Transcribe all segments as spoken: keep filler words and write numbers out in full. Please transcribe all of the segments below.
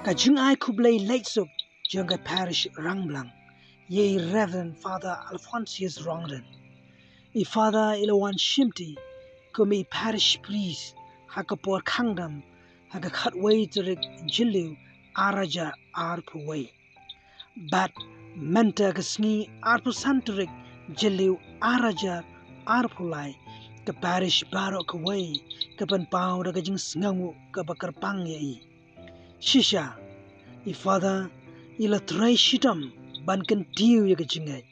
Ka jingai khublei leit suk jong ka parish Rangblang ïa i Reverend Father Alphonsus Rongden. I Father i la wan shimti kum i parish priest ha ka por khangdam ha ka khatwei tarik Jylliew ar hajar arphew wei. Bad mynta ka sngi arphew san tarik Jylliew ar hajar arphew lai, ka parish baroh kawei ka pynpaw da ka jingsngewnguh kaba kyrpang ïa i. Shisha i Father i la trei shitom ban kyntiew ïa ka jingngeit.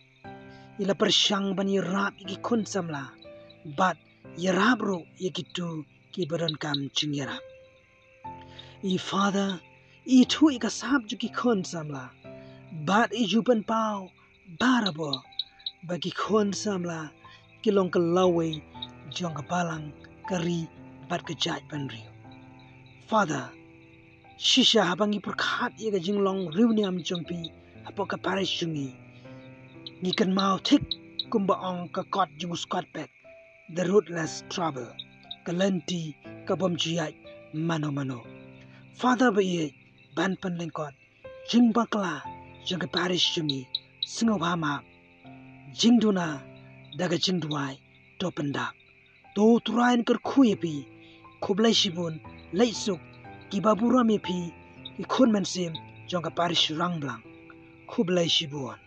I la pyrshang ban ïarap ïa ki khun samla bad ïarap ruh ïa kito kiba donkam jingïarap. I Father i ithuh ïa ka sap jong ki khun samla bad i ju pynpaw barabor ba ki khun samla ki long ka lawei jong ka balang, ka ri bad ka jaitbynriew. Father, shisha haba ngi pyrkhat ïa ka jinglong riewniam jong phi hapoh ka parish jong ngi, ngi kynmaw thik kumba ong ka kot jong u Scott Peck, "The rootless trouble," ka lynti ka bym ju ïaid mano mano. Father ba ïeit, ban pynlyngkot, jingbakla jong ka parish jong ngi, sngewbha map, jingduna da ka jingduwai to pyndap. To u Trai un kyrkhu ïa phi. Khublei shibun. Leit suk, kiba burom ïa phi, ki khun mynsiem jong ka parish Rangblang. Khublei shibun.